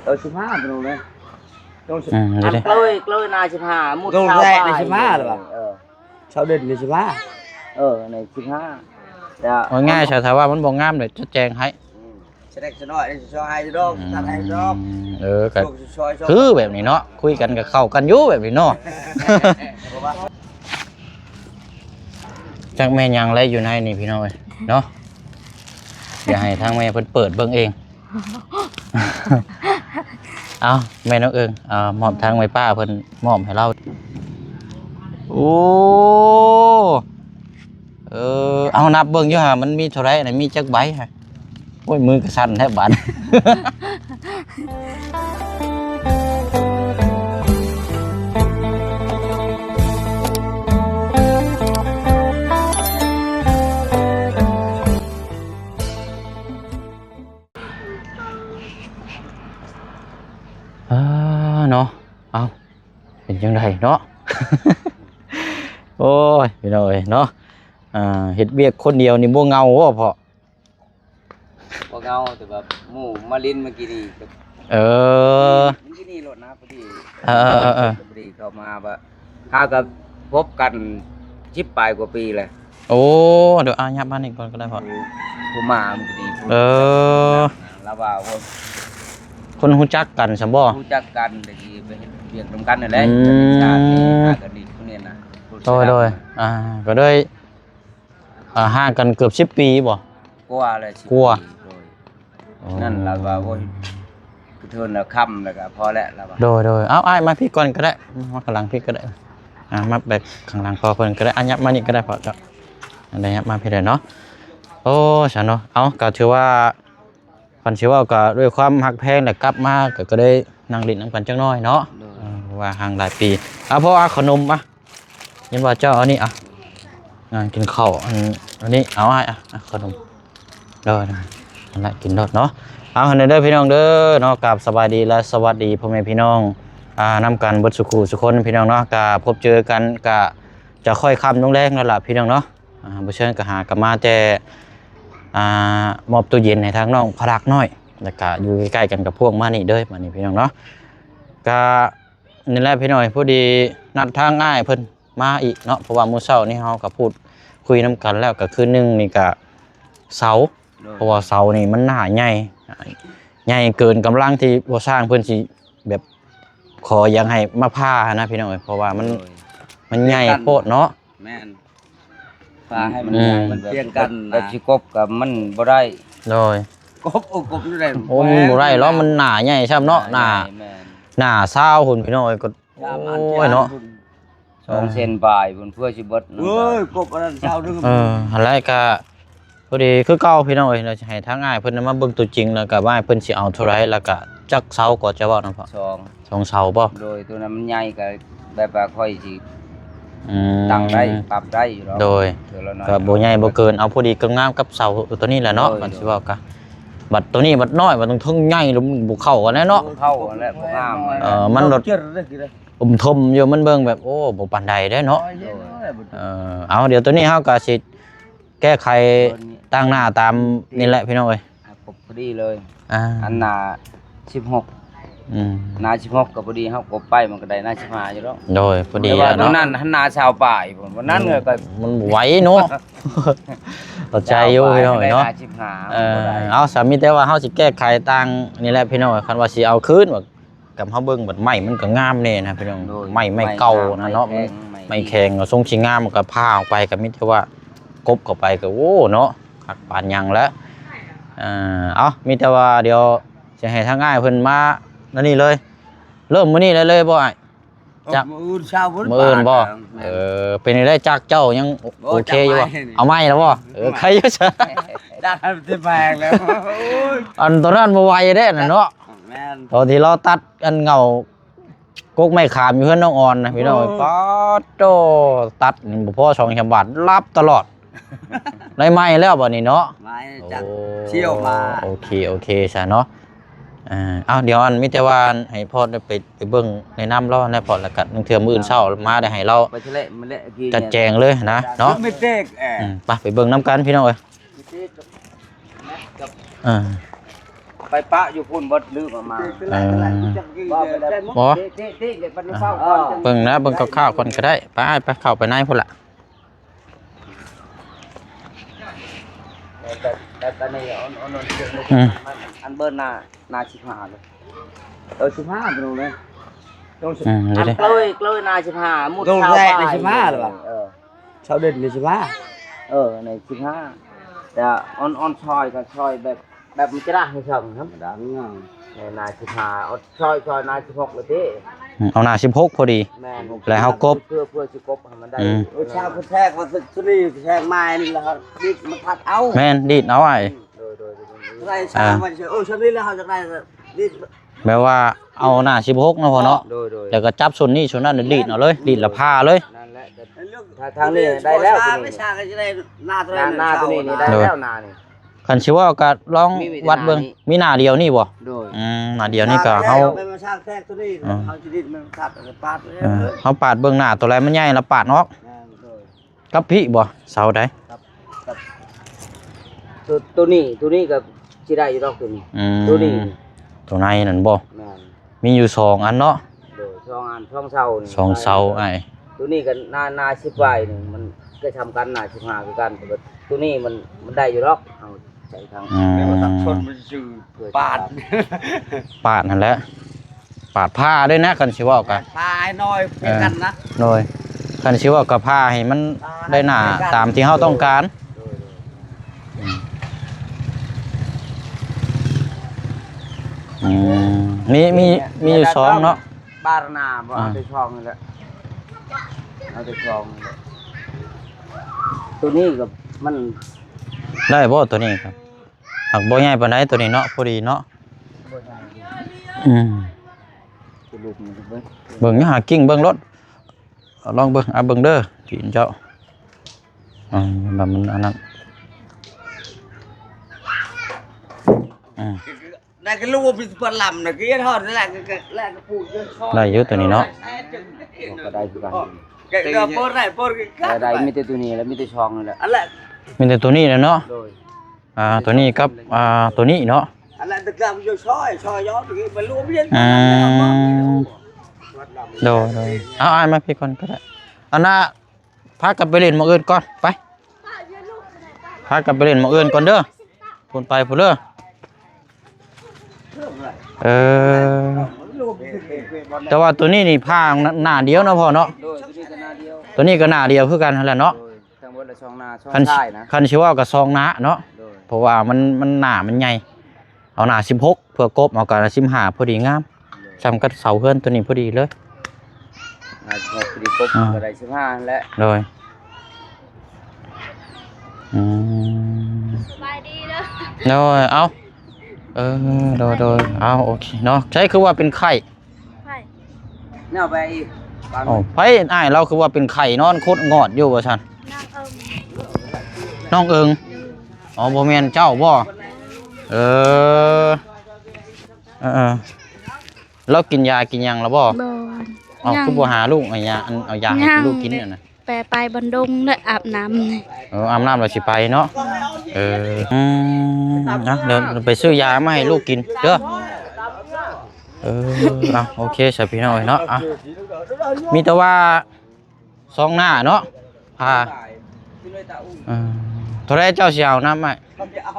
ເອີ ສິບຫ້າ ພີ່ນ້ອງເອີຍ. ອືມ ອັນເລີຍ ເລີຍໜ້າສິບຫ້າ ໝົດ ຕ້ອງແລກໃນສິບຫ້າ ເອີ ຊາວເດັດໃນສິບຫ້າ ເອີ ໃນສິບຫ້າ ແຕ່ເອົາງ່າຍຊະ ຖ້າວ່າມັນບໍ່ງາມເດ ຈະແຈງໃຫ້. ອືມ ສະແດກສະນ້ອຍ ຊອຍໃຫ້ດອກ ອືມ ຕັດໃຫ້ດອກ. ເອີ ກະ ຊອຍ ຊອຍ ຄືແບບນີ້ເນາະ ຄຸຍກັນກະເຂົ້າກັນຢູ່ແບບນີ້ເນາະ. ຈັກແມ່ນຫຍັງແລະຢູ່ໃນນີ້ພີ່ນ້ອງເອີຍເນາະ. ດຽວໃຫ້ທາງແມ່ເພິ່ນເປີດເບິ່ງເອງ. ເອົາ ແມ່ນ້ອງເອີງ ເອົາ ມອບທາງແມ່ປ້າເພິ່ນມອບໃຫ້ລາວ. ໂອ້ ເອີ ເອົາ ນັບເບິ່ງຢູ່ຫາ ມັນມີເທົ່າໃດນະ ມີຈັກໃບຫະ? ໂອ້ຍ ມືກະສັ່ນແທ້ບາດ. ອ່າ ເນາະ ເອົ້າ ເປັນຈັ່ງໃດເນາະ? ໂອ້ຍ ພີ່ນ້ອງເອີຍເນາະ ອ່າ ເຮັດວຽກຄົນດຽວນີ້ບໍ່ເຫງົາບໍ່ພໍ່? ບໍ່ເຫງົາ ແຕ່ວ່າໝູ່ມາຫຼິ້ນມື້ກີ້ນີ້ ເອີ ມື້ກີ້ນີ້ໂລດນະ ພໍດີ ເອີໆໆໆ ພໍດີເຂົ້າມາວ່າ ຫາກໍພົບກັນສິບປາຍກວ່າປີແລ້ວ. ໂອ້ ດຽວ ອາ ຫຍັບມານີ້ກ່ອນກໍໄດ້ພໍ່. ຜູ້ ຜູ້ມາມື້ກີ້ນີ້ ເອີ ລາວວ່າ ໂອ້ ຄົນຮູ້ຈັກກັນຊັ້ນບໍ່? ຮູ້ຈັກກັນ ແຕ່ກີ້ໄປເຮັດວຽກນຳກັນນັ້ນແຫຼະ. ອືມ ຫາກັນດີຜູ້ນີ້ນະ. ໂດຍໆ ອ່າ ກໍເລີຍ ອ່າ ຫ່າງກັນເກືອບສິບປີບໍ່? ກວ່າແລ້ວ ສິບ ກວ່າ ປີ. ໂດຍ ອໍ ນັ້ນລາວວ່າ ໂອ້ຍ ກະເທີນລະຄ່ຳແລ້ວກະພໍແລ້ວ ລາວວ່າ. ໂດຍໆ ເອົາ ອ້າຍມາພີ້ກ່ອນກໍໄດ້ ມາຂ້າງຫຼັງພີ້ກໍໄດ້ ອ່າ ມາແບກຂ້າງຫຼັງພໍ່ເພິ່ນກໍໄດ້ ອ່າ ຫຍັບມານີ້ກໍໄດ້ພໍ່ເຈົ້າ ອັນໃດຫຍັບມາພີ້ໄດ້ເນາະ. ໂອ້ ຊັ້ນເນາະ ເອົາ ກໍຖືວ່າ ຄັນຊິເວົ້າກໍດ້ວຍຄວາມຮັກແພງ ແລະ ກັບມາກໍ ກໍໄດ້ນັ່ງຫຼິ້ນນຳກັນຈັກໜ້ອຍເນາະ. ໂດຍ ເອີ ວ່າຫ່າງຫຼາຍປີ. ເອົາ ພໍ່ ເອົາຂະໜົມມາ ເຫັນວ່າເຈົ້າເອົານີ້ ອ່ະ ອ່າ ກິນເຂົ້າ ອັນ ອັນນີ້ ເອົາ ອ້າຍ ອ່ະ ອ່ະ ຂະໜົມ. ໂດຍ ນັ້ນແຫຼະ ກິນໂລດເນາະ. ເອົາ ຫັ້ນເດີພີ່ນ້ອງເດີເນາະ ກາບສະບາຍດີ ແລະ ສະຫວັດດີພໍ່ແມ່ພີ່ນ້ອງ ອ່າ ນຳກັນເບິດສູ່ຄູ່ສູ່ຄົນພີ່ນ້ອງເນາະ. ກະພົບເຈີກັນ ກະຈະຄ່ອຍຄ່ຳລົງແລງແລ້ວລະພີ່ນ້ອງເນາະ. ອ່າ ບໍ່ເຊີນກໍຫາກັບມາແຕ່ ອ່າ ມອບຕູ້ເຢັນໃຫ້ທາງນ້ອງພະລັກນ້ອຍ ແລ້ວກະຢູ່ໃກ້ໆກັນກັບພວກມານີ້ເດີ ມານີ້ພີ່ນ້ອງເນາະ. ກະ ນີ້ແຫຼະພີ່ນ້ອງ ພໍດີນັດທາງອ້າຍເພິ່ນມາອີກເນາະ ເພາະວ່າມື້ເຊົ້ານີ້ເຮົາກໍພູດຄຸຍນຳກັນແລ້ວ ກໍຄືໜຶ່ງນີ້ກໍເສົາ ໂດຍ ເພາະວ່າເສົານີ້ມັນໜ້າໃຫຍ່ ໃຫຍ່ເກີນກຳລັງທີ່ພໍ່ຊ່າງເພິ່ນຊິແບບຂໍຢາກໃຫ້ມາຜ່າຫັ້ນນະພີ່ນ້ອງເອີຍ ເພາະວ່າມັນ ໂດຍ ມັນໃຫຍ່ໂພດເນາະ. ແມ່ນ ປາໃຫ້ມັນ ອືມ ໃຫຍ່ ມັນພຽງກັນນະ ແບບຊິກົບກໍມັນບໍ່ໄດ້. ໂດຍ ກົບ ໂອ້ ກົບຢູ່ໄດ້ ໂອ້ ມັນບໍ່ໄດ້ເນາະ ມັນໜ້າໃຫຍ່ຊ້ຳເນາະ ໜ້າ ໜ້າຊາວພຸ້ນພີ່ນ້ອງເອີຍ ກໍ ໂອ້ຍເນາະ ສອງເຊັນປາຍພຸ້ນ ເພື່ອຊິເບິດ. ເອີຍ ກົບອັນນັ້ນຊາວໜຶ່ງ ເອີ ຫັ້ນແຫຼະ ກະພໍດີຄືເກົ່າພີ່ນ້ອງເອີຍ ເຮົາຊິໃຫ້ທາງອ້າຍເພິ່ນມາເບິ່ງຕົວຈິງ ແລ້ວກະວ່າເພິ່ນຊິເອົາເທົ່າໃດ ແລ້ວກະຈັກເສົາກໍຈະເວົ້ານຳພໍ່ ສອງ ສອງເສົາບໍ່? ໂດຍ ຕົວນັ້ນມັນໃຫຍ່ ກະແບບວ່າຂ້ອຍຊິ ອືມ ຕັ້ງໄດ້ ປັບໄດ້ຢູ່ດອກ ໂດຍ ເທື່ອລະໜ້ອຍ ກໍບໍ່ໃຫຍ່ບໍ່ເກີນ ເອົາພໍດີກໍງາມກັບເສົາຕົວນີ້ແຫຼະເນາະ ໂດຍ ມັນຊິເວົ້າກະ ບັດຕົວນີ້ບັດນ້ອຍ ບັດເທິງໃຫຍ່ ແລ້ວມັນບໍ່ເຂົ້າກັນແຫຼະເນາະ ບໍ່ເຂົ້າກັນແຫຼະ ບໍ່ງາມ ເອີ ມັນໂດດ ອືມ ຖົມຢູ່ ມັນເບິ່ງແບບ ໂອ້ ບໍ່ປານໃດເດ້ເນາະ ໂດຍ ເອີ ເອົາ ດຽວຕົວນີ້ເຮົາກໍຊິແກ້ໄຂຕັ້ງໜ້າຕາມນີ້ແຫຼະພີ່ນ້ອງເອີຍ ອ່າ ຄົບພໍດີເລີຍ ອ່າ ອັນໜ້າສິບຫົກ ອືມ ໜ້າສິບຫົກກໍພໍດີ ເຮົາກົບໄປມັນກໍໄດ້ໜ້າສິບຫ້າຢູ່ດອກ ໂດຍ ພໍດີແລ້ວເນາະ ນັ້ນຫັ້ນໜ້າຊາວປາຍພຸ້ນ ບໍ່ນັ້ນກໍ ມັນບໍ່ໄຫວເນາະ ເຂົ້າໃຈຢູ່ພີ່ນ້ອງເນາະ ໜ້າສິບຫ້າ ເອີ ບໍ່ໄດ້ ເອົາ ສາມີແຕ່ວ່າເຮົາຊິແກ້ໄຂຕ່າງນີ້ແຫຼະພີ່ນ້ອງ ຄັນວ່າຊິເອົາຄືນ ກັບເຮົາເບິ່ງບັດໄມ້ມັນກໍງາມແດ່ນະພີ່ນ້ອງ ໂດຍ ໄມ້ ໄມ້ເກົ່ານະເນາະ ໄມ້ແຂງ ໄມ້ແຂງກໍຊົງຊິງາມ ກໍຜ່າອອກໄປ ກໍມີແຕ່ວ່າກົບເຂົ້າໄປ ກໍ ໂອ້ ເນາະ ຄັກປານຫຍັງແລ້ວ ເອີ ເອົາ ມີແຕ່ວ່າດຽວຊິໃຫ້ທາງອ້າຍເພິ່ນມາອັນນີ້ເລີຍ ເລີ່ມມື້ນີ້ໄດ້ເລີຍບໍ່ອ້າຍ? ຈັກ ມື້ອື່ນເຊົ້າພຸ້ນ ມື້ອື່ນບໍ່? ແມ່ນ ເອີ ເປັນຈັ່ງໃດ ຈັກເຈົ້າຍັງ ໂອ້ ໂອເຄຢູ່ບໍ່? ຈັກໃໝ່ນີ້ ເອົາໃໝ່ແລ້ວບໍ່? ເອີ ໃຄຢູ່ຊະ ຈັກໃຫ້ມັນແພງແລ້ວ ໂອ້ຍ ອັນຕອນນັ້ນບໍ່ໄຫວເດ້ນະເນາະ ແມ່ນ ຕອນທີ່ລາວຕັດອັນເຫງົາ ກົກໄມ້ຂາມຢູ່ເຮືອນນ້ອງອອນນະພີ່ນ້ອງ ໂອ້ຍ ປາດໂທ້ ຕັດນີ້ບໍ່ພໍສອງສາມບາດ ຫຼັບຕະຫຼອດ ໄດ້ໃໝ່ແລ້ວບັດນີ້ເນາະ ໃໝ່ ໂອ້ ຈັກ ສ່ຽວມາ ໂອເຄ ໂອເຄຊະເນາະ ອ່າ ເອົາ ດຽວອັນ ມີແຕ່ວ່າໃຫ້ພໍ່ໄດ້ໄປ ໄປເບິ່ງແນະນຳລາວແດ່ພໍ່ ແລ້ວກະລາງເທື່ອມື້ອື່ນເຊົ້າມາໄດ້ໃຫ້ລາວ ໄປທະເລ ມາແລະ ຈັດແຈງເລີຍນະເນາະ ອືມ ໄປ ໄປເບິ່ງນຳກັນພີ່ນ້ອງເອີຍ ເອີ ໄປປະຢູ່ພຸ້ນເບິດ ລືມເອົາມາ. ເອີ ບໍ່ ເບິ່ງນະ ເບິ່ງຄ່າວໆກ່ອນກໍໄດ້. ໄປ ໄປ ເຂົ້າໄປໃນພຸ້ນລະ. ແຕ່ ແຕ່ ແຕ່ນີ້ ອັນ ອັນ ອັນ ອັນ ອືມ ອັນເບີໜ້າ ໜ້າສິບຫ້າເລີຍ. ເອີ ສິບຫ້າ ພີ່ນ້ອງເອີຍ. ອືມ ເອີ ເລີຍ ເລີຍໜ້າສິບຫ້າ ໝົດຊາວປາຍ ສິບຫ້າແລ້ວ. ເອີ ຊາວເດັ່ນນີ້ສິບຫ້າ. ເອີ ໃນສິບຫ້າ ແຕ່ອ່ອນ ອ່ອນຊອຍກໍຊອຍແບບ ແບບມັນຈະລະໃຫ້ຊ່ອງທຳມະດາ ໃນໜ້າສິບຫ້າ ເອົາຊອຍ ຊອຍໜ້າສິບຫົກເລີຍຕິ. ອືມ ເອົາໜ້າສິບຫົກພໍດີ. ແມ່ນ ແລ້ວເຮົາກົບ ເພື່ອ ເພື່ອຊິກົບໃຫ້ມັນໄດ້. ອືມ ເອີ ຊາວແທກວ່າ ໂຕນີ້ແທກມານີ້ລະ ດີດມາທັດເອົາ. ແມ່ນ ດີດເອົາອ້າຍ. ໂດຍ ໂດຍ ໂດຍ ໄດ້ຊາວ ເອີ ຊາວນີ້ລະ ເຮົາຈະໄດ້ດີດ ແບບວ່າເອົາໜ້າສິບຫົກເນາະພໍ່ເນາະ. ໂດຍ ໂດຍ ແລ້ວກໍຈັບສ່ວນນີ້ສ່ວນນັ້ນ ດີດເອົາເລີຍ ດີດແລ້ວຜ່າເລີຍ. ນັ້ນແຫຼະ ທາງນີ້ໄດ້ແລ້ວ ໂຕນີ້ ໜ້າ ໜ້າໂຕນີ້ນີ້ໄດ້ແລ້ວ ໜ້ານີ້. ຄັນຊິເວົ້າກໍລອງວັດເບິ່ງ ມີໜ້າດຽວນີ້ບໍ່? ໂດຍ ອືມ ໜ້າດຽວນີ້ກໍເຮົາ ເຮົາຊິດິດມັນຕັດປາດ ເອີ ເຮົາປາດເບິ່ງໜ້າໂຕໃດມັນໃຫຍ່ ແລ້ວປາດອອກ. ແມ່ນ ໂດຍ ກັບພີ້ບໍ່ ເສົາໃດ? ກັບ ກັບ ໂຕ ໂຕນີ້ ໂຕນີ້ກໍຊິໄດ້ຢູ່ດອກ ໂຕນີ້. ອືມ ໂຕນີ້ ໂຕໃນນັ້ນບໍ່? ແມ່ນ ມີຢູ່ສອງອັນເນາະ. ໂດຍ ສອງອັນ ສອງເສົານີ້ ສອງເສົາອ້າຍ. ໂຕນີ້ກໍໜ້າ ໜ້າສິບປາຍນີ້ ມັນກໍສ່ຳກັນ ໜ້າສິບຫ້າຄືກັນ ແຕ່ວ່າໂຕນີ້ມັນ ມັນໄດ້ຢູ່ດອກ ເຮົາໃຊ້ທາງ ອືມ ແຕ່ວ່າຕັດຊົນມັນຊື່ປາດ ປາດຫັ້ນແຫຼະ ປາດຜ່າເດ້ນະ ຄັນຊິເວົ້າກໍ ປາດຜ່າໃຫ້ໜ້ອຍຄືກັນນະ. ໂດຍ ຄັນຊິເວົ້າກໍຜ່າໃຫ້ມັນໄດ້ໜ້າຕາມທີ່ເຮົາຕ້ອງການ. ໂດຍ ໂດຍ ອືມ ອືມ ມີ ມີ ມີຢູ່ສອງເນາະ ບາດໜ້າບໍ່ ອ່າ ເອົາແຕ່ຊ່ອງນີ້ແຫຼະ ເອົາແຕ່ຊ່ອງນີ້ແຫຼະ. ໂຕນີ້ກໍມັນ ໄດ້ບໍ່ໂຕນີ້? ຄັບ ຫາກບໍ່ໃຫຍ່ປານໃດໂຕນີ້ເນາະ ພໍດີເນາະ. ບໍ່ໃຫຍ່ ອືມ ເບິ່ງຢູ່ ຫາກິ້ງເບິ່ງໂລດ ລອງເບິ່ງ ເອົາເບິ່ງເດີ ທີ່ເຈົ້າ ອ່າ ວ່າມັນອັນນັ້ນ ອືມ ໄດ້ກໍຮູ້ວ່າມີແຕ່ລຳນະ ກໍເຮັດຮອດນັ້ນແຫຼະ ກໍ ກໍ ແລະກໍປູກຢູ່ ໄດ້ຢູ່ໂຕນີ້ເນາະ ກໍໄດ້ຄືກັນ ກໍ ກໍບໍ່ໄດ້ບໍ່ໄດ້ ໄດ້ ມີແຕ່ໂຕນີ້ແຫຼະ ມີແຕ່ຊ່ອງນັ້ນແຫຼະ ອັນແລະ ມີແຕ່ໂຕນີ້ແຫຼະເນາະ. ໂດຍ ອ່າ ໂຕນີ້ກັບ ອ່າ ໂຕນີ້ເນາະ ອັນແລະ ແຕ່ກໍຢູ່ຊອຍ ຊອຍຢອດ ມັນລວມເຮັດ ອືມ ໂດຍ ໂດຍ ເອົາອ້າຍມາພີ້ກ່ອນກໍໄດ້ ອັນນ່າ ພາກັນໄປຫຼິ້ນໝ່ອງອື່ນກ່ອນ ໄປ ພາກັນໄປຫຼິ້ນໝ່ອງອື່ນກ່ອນເດີ ພຸ້ນໄປພຸ້ນເດີ. ເອີ ແຕ່ວ່າໂຕນີ້ນີ້ຜ່າໜ້າດຽວເນາະພໍ່ເນາະ. ໂດຍ ໂຕນີ້ກໍໜ້າດຽວ ໂຕນີ້ກໍໜ້າດຽວຄືກັນຫັ້ນແຫຼະເນາະ. ໂດຍ ທັງໝົດລະສອງໜ້າ ສອງ ທັງ ທ້າຍນະ ຄັນຊິເວົ້າກໍສອງໜ້າເນາະ. ໂດຍ ເພາະວ່າມັນ ມັນໜ້າມັນໃຫຍ່ ເອົາໜ້າສິບຫົກ ເພື່ອກົບເອົາກໍສິບຫ້າ ພໍດີງາມ. ໂດຍ ສ່ຳກັບເສົາເຮືອນໂຕນີ້ພໍດີເລີຍ ໜ້າສິບຫົກ ພໍດີກົບ ອ່າ ກໍໄດ້ສິບຫ້າຫັ້ນແຫຼະ. ໂດຍ ອືມ ສະບາຍດີເດີ. ໂດຍ ເອົາ ເອີ ໂດຍ ໂດຍ ເອົາ ໂອເຄເນາະ. ໃສຄືວ່າເປັນໄຂ້? ໄຂ້ ແນວໄປອີກ ໂອ້ ໄຜອ້າຍລາວຄືວ່າເປັນໄຂ້ ນອນຄົດງອດຢູ່ວ່າຊັ້ນ. ນ້ອງເອີງ ນ້ອງເອີງ. ເອີ ອໍ ບໍ່ແມ່ນເຈົ້າບໍ່? ເອີ ເອີ ເອີ ລາວກິນຢາກິນຫຍັງແລ້ວບໍ່? ບໍ່ ເອົ້າ ຍັງ ຄືບໍ່ຫາລູກເອົາຢາ ອັນ ເອົາຢາໃຫ້ ຍັງ ລູກກິນນັ້ນນະ? ໄປ ໄປບັນດົງແລ້ວອາບນ້ຳ. ເອີ ອາບນ້ຳແລ້ວຊິໄປເນາະ. ເອີ ອືມ ນະ ດຽວໄປຊື້ຢາມາໃຫ້ລູກກິນເດີ. ເອີ ເອົາ ໂອເຄຊະພີ່ນ້ອງເອີຍເນາະ. ອ່ະ ມີແຕ່ວ່າ ສອງໜ້າເນາະ ພາ ເອີ ເທົ່າໃດເຈົ້າຊິເອົານຳອ້າຍ? ເຂົາຈະເອົາ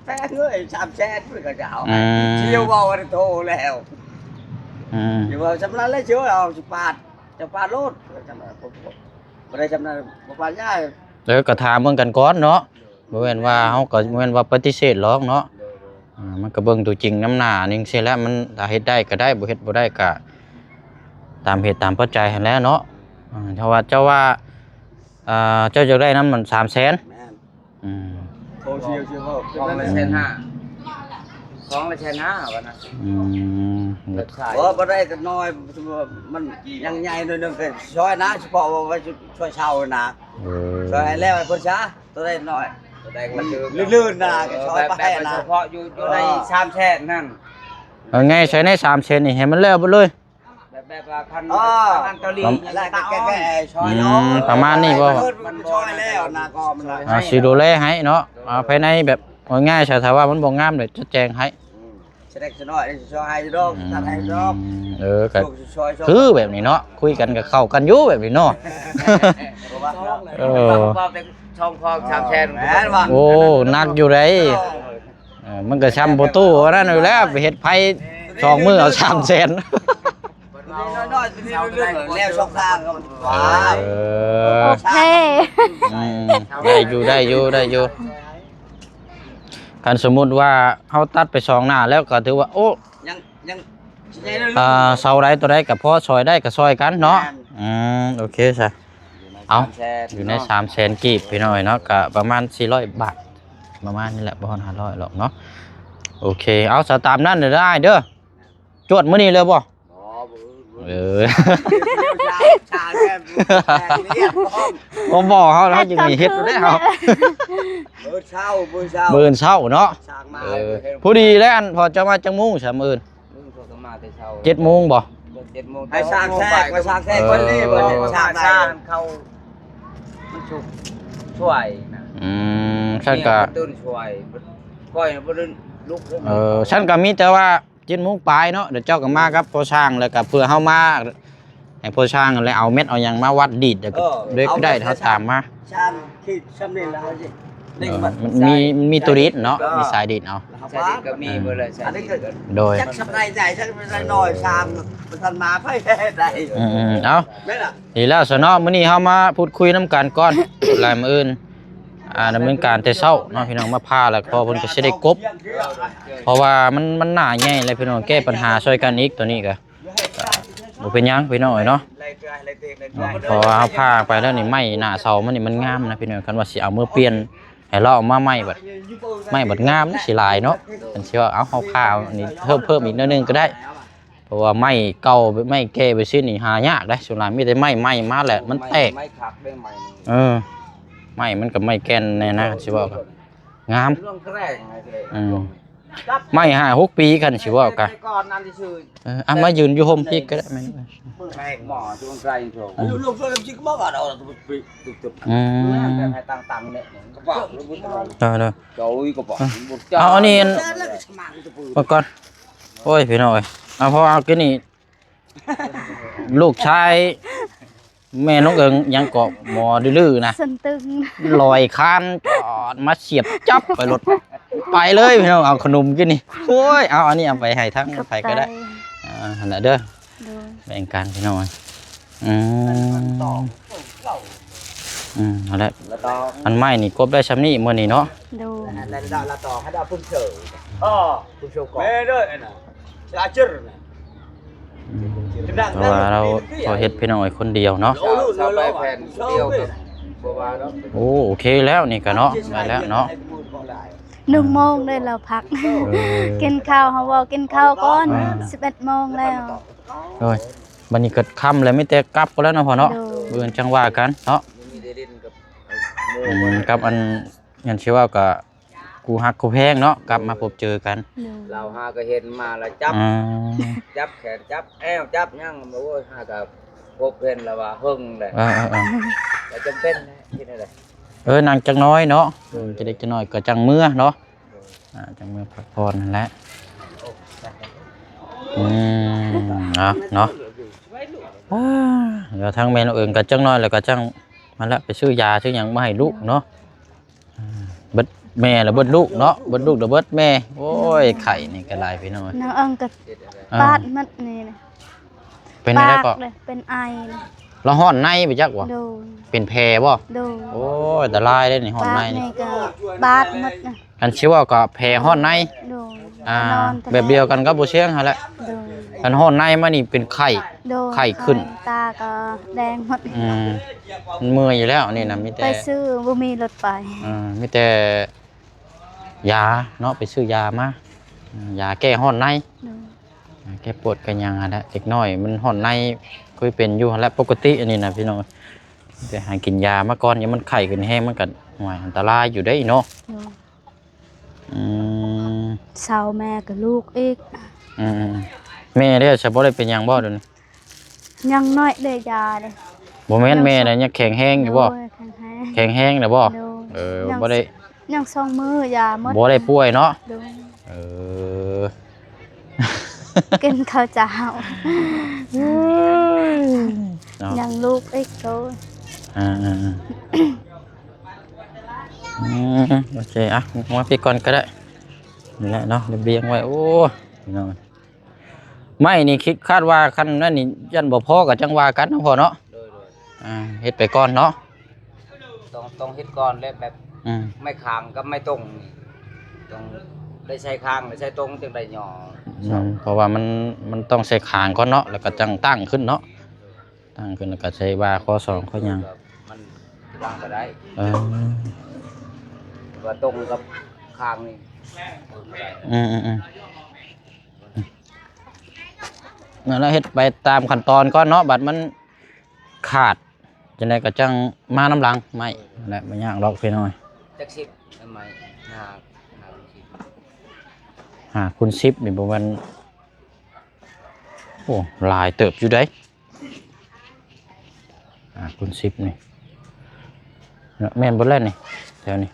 ແພງເອີຍ ສາມແສນເພິ່ນກໍຈະເອົາ. ອືມ ຊິເວົ້າວ່າໂທແລ້ວ. ອືມ ຊິເວົ້າຊ່ຳນັ້ນແຫຼະ ຊິເອົາ ຊິປາດ ຈະປາດໂລດ ຊ່ຳນັ້ນ ບໍ່ໄດ້ຊ່ຳນັ້ນ ບໍ່ປາດຍາ. ເອີ ກໍຖາມເບິ່ງກັນກ່ອນເນາະ. ບໍ່ແມ່ນວ່າເຮົາກໍ ບໍ່ແມ່ນວ່າປະຕິເສດຫຼອກເນາະ. ໂດຍ ໂດຍ ອ່າ ມັນກໍເບິ່ງຕົວຈິງນຳໜ້າຈັ່ງຊີ້ແຫຼະ. ມັນຖ້າເຮັດໄດ້ກໍໄດ້ ບໍ່ເຮັດບໍ່ໄດ້ກໍຕາມເຫດຕາມປັດໄຈຫັ້ນແຫຼະເນາະ. ອ່າ ຖ້າວ່າເຈົ້າວ່າ ອ່າ ເຈົ້າຢາກໄດ້ນຳມັນສາມແສນ. ແມ່ນ ອືມ ໂທຊື່ ຊື່ເວົ້າ ສອງລະແສນຫ້າ ສອງລະແສນຫ້າວ່ານະ. ອືມ ບໍ່ ບໍ່ໄດ້ກໍນ້ອຍ ມັນຍັງໃຫຍ່ໜ້ອຍໜຶ່ງ ກໍຊ່ອຍນະ ສະເພາະວ່າຊ່ອຍເຊົ່ານະ. ເອີ ຊ່ອຍໃຫ້ແລ້ວໃຫ້ເພິ່ນຊະ. ໂຕໃດໜ້ອຍ ໂຕໃດມັນ ມັນລື່ນໆນະ ເອີ ກໍຊ່ອຍໄປ ແບບ ແບບ ນະ ສະເພາະຢູ່ ຢູ່ໃນ ເອີ ສາມແສນນັ້ນ. ເອົາໄງໃສ່ໃນສາມແສນນີ້ໃຫ້ມັນແລ້ວເບິດເລີຍ. ແບບ ແບບວ່າຄັນ ອໍ ຄັນອັນຕະລີ ແລ້ວກໍແກ້ ແກ້ຊ່ອຍ ອືມ ເນາະ ປະມານນີ້ບໍ່? ມັນຊ່ອຍແລ້ວນະ ກໍມັນ ອ່າ ຊິດູແລໃຫ້ເນາະ. ເອີ ອ່າ ພາຍໃນແບບ ເອົາງ່າຍຊະ ຖ້າວ່າມັນບໍ່ງາມເດ ຈະແຈ້ງໃຫ້. ອືມ ສະເລັກສະນ້ອຍ ຊິຊ່ອຍໃຫ້ດອກ ອືມ ຕັດໃຫ້ດອກ ເອີ ກໍ ຊ່ວຍ ຊ່ອຍ ຊ່ວຍ ຄືແບບນີ້ເນາະ ຄຸຍກັນກໍເຂົ້າກັນຢູ່ແບບນີ້ເນາະ ເອີ ເວົ້າເປັນສອງຄອງສາມແສນ ແມ່ນບໍ່? ໂອ້ ໜັກຢູ່ເດ້ ເອີ ເອີ ມັນກໍຊ່ຳບໍ່ຕູ້ອັນນັ້ນຢູ່ແລ້ວ ໄປເຮັດໄຟສອງມື້ເອົາສາມແສນ ນ້ອຍໆ ຕົວນີ້ເລື່ອງແລ້ວສອງທາງກໍ ເອີ ໂອເຄ ອືມ ໄດ້ຢູ່ ໄດ້ຢູ່ ໄດ້ຢູ່ ຄັນສົມມຸດວ່າເຮົາຕັດໄປສອງໜ້າແລ້ວກໍຖືວ່າ ໂອ້ ຍັງ ຍັງຊິໃຫຍ່ເລື່ອງ ອ່າ ເສົາໃດຕົວໃດກໍພໍຊ່ອຍໄດ້ກໍຊ່ອຍກັນເນາະ ແມ່ນ ອືມ ໂອເຄຊະ ຢູ່ໃນ ເອົ້າ ສາມແສນ ຢູ່ໃນ ເນາະ ສາມແສນກີບ ພີ່ນ້ອງເອີຍເນາະ ກໍປະມານສີ່ຮ້ອຍບາດ ປະມານນີ້ແຫຼະ ບໍ່ຮອດຫ້າຮ້ອຍດອກເນາະ ໂອເຄ ເອົາ ສະຕາມນັ້ນເດີອ້າຍເດີ ຈວດມື້ນີ້ເລີຍບໍ່? ບໍ່ ມື້ອື່ນ ເອີ ບໍ່ບອກເຮົາ ເຮົາຈຶ່ງມີເຮັດຢູ່ເດ້ເຮົາ ມື້ເຊົ້າ ມື້ເຊົ້າ ມື້ອື່ນເຊົ້າເນາະ ຊ່າງມາ ເອີ ພໍດີແລ້ວ ອັນ ພໍ່ເຈົ້າມາຈັກໂມງຊະມື້ອື່ນ? ມື້ອື່ນເຂົາກໍມາແຕ່ເຊົ້າ ເຈັດໂມງບໍ່? ເຈັດໂມງ ໃຫ້ຊ່າງແຊກ ຊ່າງແຊກ ເອີ ເພິ່ນນີ້ ເພິ່ນຊ່າງ ຊ່າງເຂົາ ມັນຊຸກຊ່ວຍນະ ອືມ ຊັ້ນກໍ ເມຍກໍຕື່ນຊ່ວຍ ຂ້ອຍບໍ່ໄດ້ລຸກເລີຍ ເອີ ຊັ້ນກໍມີແຕ່ວ່າ ເຈັດໂມງປາຍເນາະ ດຽວເຈົ້າກໍມາກັບພໍ່ຊ່າງ ແລ້ວກໍເພື່ອເຮົາມາໃຫ້ພໍ່ຊ່າງ ແລ້ວເອົາແມັດເອົາຫຍັງມາວັດດີດ ແລ້ວກໍ ເອີ ເດັກໄດ້ ເຮົາຕາມມາ ຊ່າງຂີດຊ່ຳນີ້ລະ ເອີ ມັນມີ ມັນມີຕົວດີດເນາະ ເອີ ມີສາຍດີດເອົາ ສາຍດີດກໍມີເບິດເລີຍ ສາຍດີດກໍ ໂດຍ ຈັກຊ່ຳໃດໃຫຍ່ ຈັກຊ່ຳໃດນ້ອຍ ຊ່າງບໍ່ທັນມາໃຜໄດ້ ອືມໆ ເອົາ ແມ່ນລະ ດີແລ້ວຊະເນາະ ມື້ນີ້ເຮົາມາພູດຄຸຍນຳກັນກ່ອນ ແລ້ວມື້ອື່ນ ອ່າ ດຳເນີນການແຕ່ເຊົ້າເນາະ ພີ່ນ້ອງ ມາຜ່າແລ້ວ ເພາະເພິ່ນກໍຊິໄດ້ກົບ ເພາະວ່າມັນ ມັນໜ້າໃຫຍ່ແລ້ວ ພີ່ນ້ອງ ແກ້ປັນຫາຊ່ອຍກັນອີກ ຕົວນີ້ກໍ ກໍບໍ່ເປັນຫຍັງ ພີ່ນ້ອງເອີຍເນາະ ເພາະວ່າເຮົາຜ່າໄປແລ້ວນີ້ ໄມ້ໜ້າເສົາມັນນີ້ມັນງາມນະ ພີ່ນ້ອງ ຄັນວ່າຊິເອົາມາປ່ຽນ ໃຫ້ລາວເອົາມາໃໝ່ບັດ ໄມ້ບັດງາມ ມັນຊິຫຼາຍເນາະ ຄັນຊິວ່າ ເອົາ ເຮົາຜ່ານີ້ເພີ່ມ ເພີ່ມອີກໜ້ອຍໜຶ່ງກໍໄດ້ ເພາະວ່າໄມ້ເກົ່າ ໄມ້ແກ່ແບບຊີ້ນີ້ຫາຍາກເດ້ ສ່ວນຫຼາຍມີແຕ່ໄມ້ໃໝ່ມາແຫຼະ ມັນແຕກ ໄມ້ຄັກເດ້ ໄມ້ນີ້ ເອີ ໄມ້ມັນກໍໄມ້ແກ່ນແນ່ນະ ຊິເວົ້າກໍງາມ ເລື່ອງແກງ ອືມ ໄມ້ຫ້າຫົກປີ ຄັນຊິເວົ້າກໍ ແຕ່ກ່ອນນັ້ນຊື່ ເອີ ເອົາມາຢືນຢູ່ຮົ່ມພີ້ກໍໄດ້ ແມ່ນ ແກງໝໍຈະມັນໄກໂຕ ອືມ ອືມ ແຕ່ໃຫ້ຕັ້ງໆ ເນາະ ກະເປົາ ເອົາ ເອົາອັນນີ້ ເອົາ ເອົາກ່ອນ ໂອ້ຍ ພີ່ນ້ອງເອີຍ ເອົາ ເພາະວ່າເອົາກິນນີ້ ລູກຊາຍແມ່ນ້ອງເອີງ ຫຍັງເກາະ ໝໍດື້ໆນະ ສັນຕຶງ ລອຍຄານຈອດມາສຽບຈັບໄປໂລດ ໄປເລີຍພີ່ນ້ອງ ເອົາຂະໜົມກິນນີ້ ໂອ້ຍ ເອົາອັນນີ້ເອົາໄປໃຫ້ທາງໃຜກໍໄດ້ ຂອບໃຈ ອ່າ ຫັ້ນແຫຼະເດີ ໂດຍ ແບ່ງກັນພີ່ນ້ອງ ອືມ ອືມ ຫັ້ນແຫຼະ ອັນໄມ້ນີ້ກົບໄດ້ຊ່ຳນີ້ມື້ນີ້ເນາະ ໂດຍ ແລ້ວລະຕໍ່ໃຫ້ດາວເພິ່ນເຊີ ເອີ ເພິ່ນເຊີກໍ ແມ່ເດີ ອືມ ເພາະວ່າລາວ ລາວເຮັດພີ່ນ້ອງອ້າຍຄົນດຽວເນາະ ຊາວ ຊາວປາຍແຜ່ນດຽວກໍບໍ່ວ່າດອກ ໂອ້ ໂອເຄແລ້ວນີ້ກະເນາະ ໄດ້ແລ້ວເນາະ ໜຶ່ງໂມງເດ້ລາວພັກ ເອີ ກິນເຂົ້າ ເຮົາເວົ້າກິນເຂົ້າກ່ອນ ເອີ ສິບເອັດໂມງແລ້ວ ໂດຍ ບັດນີ້ກໍຄ່ຳແລ້ວ ມີແຕ່ກັບກໍແລ້ວເນາະພໍ່ເນາະ ໂດຍ ມື້ອື່ນຈັ່ງວ່າກັນເນາະ ມີແຕ່ຫຼິ້ນກັບ ອືມ ກັບອັນ ແມ່ນຊິເວົ້າກໍ ຄູ່ຮັກຄູ່ແພງເນາະ ກັບມາພົບເຈີກັນ ໂດຍ ລາວຫາກໍເຫັນມາລະຈັບ ອືມ ຈັບແຂນ ຈັບແອວ ຈັບຫຍັງ ໂອ້ຍ ຫາກໍພົບເຫັນລະວ່າເຫິງແຫຼະ ເອີໆໆ ກໍຈຳເປັນເຮັດແນວໃດ ເອີ ນັ່ງຈັກໜ້ອຍເນາະ ເອີ ອືມ ຈັກເລັກຈັກນ້ອຍກໍຈັ່ງເມືອເນາະ ໂດຍ ອ່າ ຈັ່ງເມືອພັກຜ່ອນຫັ້ນແຫຼະ ອືມ ເອົາເນາະ ອ່າ ແລ້ວທາງແມ່ນ້ອງເອີງກໍຈັກໜ້ອຍແລ້ວກໍຈັ່ງ ມາແລ້ວ ໄປຊື້ຢາຊື້ຫຍັງມາໃຫ້ລູກເນາະ ອ່າ ເບິດແມ່ແລ້ວເບິດລູກເນາະ ເບິດລູກແລ້ວເບິດແມ່ ໂອ້ຍ ໄຂ້ນີ້ກໍຫຼາຍພີ່ນ້ອງ ນ້ອງເອີງກໍ ອ່າ ປາດໝົດນີ້ນະ ເປັນແນວໃດກໍ ປາກເລີຍ ເປັນໄອ ລະຮ້ອນໃນໄປຈັກບໍ່ ໂດຍ ເປັນແຜບໍ່ ໂດຍ ໂອ້ຍ ອັນຕະລາຍເດ້ນີ້ ຮ້ອນໃນ ປາກນີ້ກໍບາດໝົດນະ ອັນຊິເວົ້າກໍແຜຮ້ອນໃນ ໂດຍ ອ່າ ນອນ ແບບດຽວກັນກັບບໍ່ຊຽງຫັ້ນແຫຼະ ໂດຍ ຄັນຮ້ອນໃນມານີ້ເປັນໄຂ້ ໂດຍ ໄຂ້ຂຶ້ນ ຕາກໍແດງໝົດ ອືມ ມັນເມື່ອຍຢູ່ແລ້ວນີ້ນະ ມີແຕ່ ໄປຊື້ ບໍ່ມີລົດໄປ ເອີ ມີແຕ່ຢາເນາະ ໄປຊື້ຢາມາ ຢາແກ້ຮ້ອນໃນ ໂດຍ ຢາແກ້ປວດແກ້ຫຍັງຫັ້ນແຫຼະ ເດັກນ້ອຍມັນຮ້ອນໃນ ເຄີຍເປັນຢູ່ຫັ້ນແຫຼະ ປົກກະຕິອັນນີ້ນະພີ່ນ້ອງ ແຕ່ຫາກິນຢາມາກ່ອນ ຢ່າມັນໄຂ້ຂຶ້ນແຮງ ມັນກໍ ໂອ້ຍ ອັນຕະລາຍຢູ່ເດ້ເນາະ ໂດຍ ອືມ ເຊົາແມ່ກັບລູກອີກ ອືມ ແມ່ເດ້ ສະບໍ່ໄດ້ເປັນຫຍັງບໍ່ດຽວນີ້ ຍັງນ້ອຍເດ້ ຢາເດ້ ບໍ່ແມ່ນ ຍັງ ແມ່ນະ ຍັງແຂງແຮງຢູ່ບໍ່ ໂດຍ ແຂງແຮງ ແຂງແຮງແລ້ວບໍ່ ໂດຍ ເອີ ຍັງ ບໍ່ໄດ້ ຍັງສອງມື້ຢາໝົດ ບໍ່ໄດ້ປ່ວຍເນາະ ໂດຍ ເອີ ກິນເຂົ້າເຈົ້າ. ເອີຍ ເນາະ ຍັງລູກອີກໂຕ. ອ່າໆໆ ອືມ ໂອເຄ ອ່ະ ມາພີ້ກ່ອນກໍໄດ້. ນີ້ແຫຼະເນາະ ລຽບລຽງໄວ້. ໂອ້ຍ ພີ່ນ້ອງ ໄມ້ນີ້ຄິດ ຄາດວ່າຄັນນັ້ນນີ້ ຢ້ານບໍ່ພໍກໍຈັ່ງວ່າກັນເນາະພໍ່ເນາະ. ໂດຍໆ ອ່າ ເຮັດໄປກ່ອນເນາະ. ຕ້ອງ ຕ້ອງເຮັດກ່ອນແຫຼະ ແບບ ອືມ ໄມ້ຄາງກັບໄມ້ຕົງນີ້ ຕ້ອງໄດ້ໃຊ້ຄາງ ໄດ້ໃຊ້ຕົງ ຈຶ່ງໄດ້ຫຍໍ້. ອືມ ເພາະວ່າມັນ ມັນຕ້ອງໃຊ້ຄາງກ່ອນເນາະ ແລ້ວກໍຈັ່ງຕັ້ງຂຶ້ນເນາະ. ຕັ້ງຂຶ້ນແລ້ວກໍໃຊ້ວ່າຂໍ້ສອງຂໍ້ຫຍັງ ມັນວາງກໍໄດ້. ເອີ ວ່າຕົງກັບຄາງນີ້ ອືມໆໆ ນັ້ນແຫຼະ ເຮັດໄປຕາມຂັ້ນຕອນກ່ອນເນາະ. ບັດມັນຂາດຈັ່ງໃດກໍຈັ່ງມານຳຫຼັງໄມ້. ແລະ ບໍ່ຍາກດອກພີ່ນ້ອງ. ຈັກສິບໄມ້ ຫ້າ ຫ້າຄູນສິບ ຫ້າຄູນສິບນີ້ບໍ່ແມ່ນ. ໂອ້ ຫຼາຍເຕີບຢູ່ເດ້. ຫ້າຄູນສິບນີ້ ແມ່ນເບິດແລ້ວນີ້ ແຖວນີ້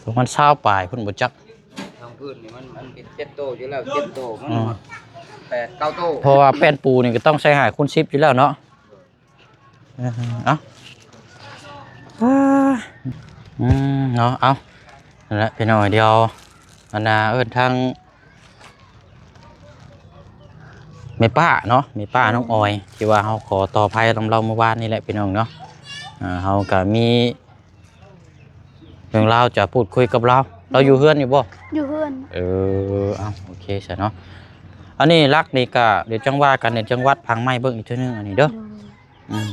ປະມານຊາວປາຍພຸ້ນບໍ່ຈັກ. ທາງພື້ນນີ້ມັນ ມັນເປັນເຈັດໂຕຢູ່ແລ້ວ ເຈັດໂຕ ມັນ ອືມ ຮອດແປດເກົ້າໂຕ. ເພາະວ່າແປ້ນປູນີ້ກໍຕ້ອງໃຊ້ຫ້າຄູນສິບຢູ່ແລ້ວເນາະ. ເອີ ເອົາ ອືມ ເນາະ ເອົາ ນັ້ນແຫຼະພີ່ນ້ອງ. ດຽວອັນນ່າ ເອີ້ນທາງແມ່ປ້າເນາະ ແມ່ປ້ານ້ອງອອຍ ທີ່ວ່າເຮົາຂໍຕໍ່ໄພນຳລາວມື້ວານນີ້ແຫຼະພີ່ນ້ອງເນາະ. ອ່າ ເຮົາກໍມີເລື່ອງລາວຈະພູດຄຸຍກັບລາວ. ລາວຢູ່ເຮືອນຢູ່ບໍ່? ຢູ່ເຮືອນ. ເອີ ເອົາ ໂອເຄຊະເນາະ. ອັນນີ້ຫຼັກນີ້ກໍດຽວຈັ່ງວ່າກັນ ດຽວຈັ່ງວັດພັງໄມ້ເບິ່ງອີກເທື່ອໜຶ່ງ ອັນນີ້ເດີ. ໂດຍ. ອືມ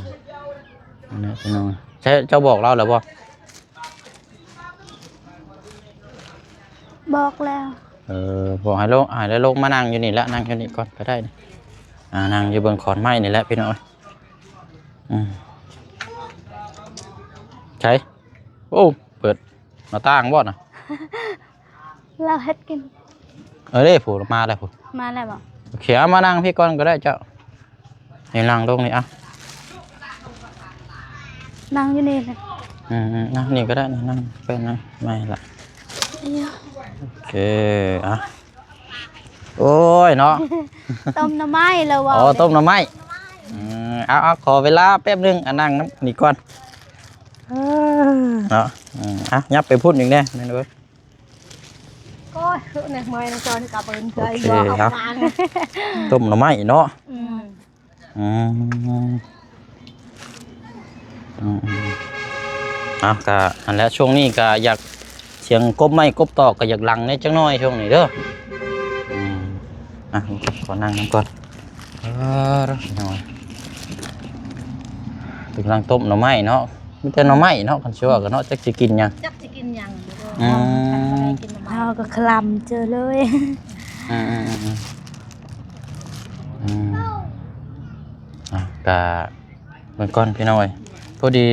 ອັນນີ້ພີ່ນ້ອງ ໃຊ່ ເຈົ້າບອກລາວແລ້ວບໍ່? ບອກແລ້ວ. ເອີ ບອກໃຫ້ລົງ ໃຫ້ລາວລົງມານັ່ງຢູ່ນີ້ແຫຼະ ນັ່ງຢູ່ນີ້ກ່ອນກໍໄດ້. ອ່າ ນັ່ງຢູ່ເບື້ອງຂອນໄມ້ນີ້ແຫຼະພີ່ນ້ອງ. ອືມ ໃຊ່ ໂອ້ ເປີດ ໜ້າຕ່າງບໍ່ນະ? ລາວເຮັດກິນ. ເອີ ເດ້ ຜູ້ມາແລ້ວຜູ້ ມາແລ້ວບໍ່? ໂອເຄ ເອົາມານັ່ງພີ້ກ່ອນກໍໄດ້ເຈົ້າ. ນີ້ນັ່ງລົງນີ້ ເອົາ ນັ່ງຢູ່ນີ້ແຫຼະ. ອືມໆ ນັ່ງນີ້ກໍໄດ້ ນີ້ນັ່ງແປ້ນນັ້ນ ແມ່ນລະ. ໂອເຄ ເອົາ ໂອ້ຍເນາະ ຕົ້ມໜໍ່ໄມ້ລະວ່າ. ອໍ ຕົ້ມໜໍ່ໄມ້. ອືມ ເອົາໆ ຂໍເວລາແປັບໜຶ່ງ ອາ ນັ່ງນຳນີ້ກ່ອນ. ເອີ ເນາະ ອືມ ອ່ະ ຍັບໄປພຸ້ນອີກແດ່ແມ່ນເອີຍ. ໂອ້ຍ ຄືແນວໃໝ່ນະ ຈອນກັບເບິ່ງເຄີຍ ໂອເຄ ບໍ່ເອົາ ເອົາ ມາ ຕົ້ມໜໍ່ໄມ້ເນາະ. ອືມ ອືມ ອືມ ເອົາ ກະຫັ້ນແຫຼະ ຊ່ວງນີ້ກະຢາກ ສຽງກົບໄມ້ກົບຕອກກໍຢາກດັງແດ່ຈັກໜ້ອຍຊ່ວງນີ້ເດີ. ອືມ ອ່ະ ຂໍນັ່ງນຳກ່ອນ. ເອີ ພີ່ນ້ອງ ກຳລັງຕົ້ມໜໍ່ໄມ້ເນາະ ມີແຕ່ໜໍ່ໄມ້ເນາະ ຄັນຊິວ່າກັນເນາະ ຈັກຊິກິນຫຍັງ ຈັກຊິກິນຫຍັງ. ອືມ ເຮົາກໍຄລຳເຈີເລີຍ. ອືມໆໆໆ ອືມ ອ່ະ ກະເບິ່ງກ່ອນພີ່ນ້ອງເອີຍ ພໍດີ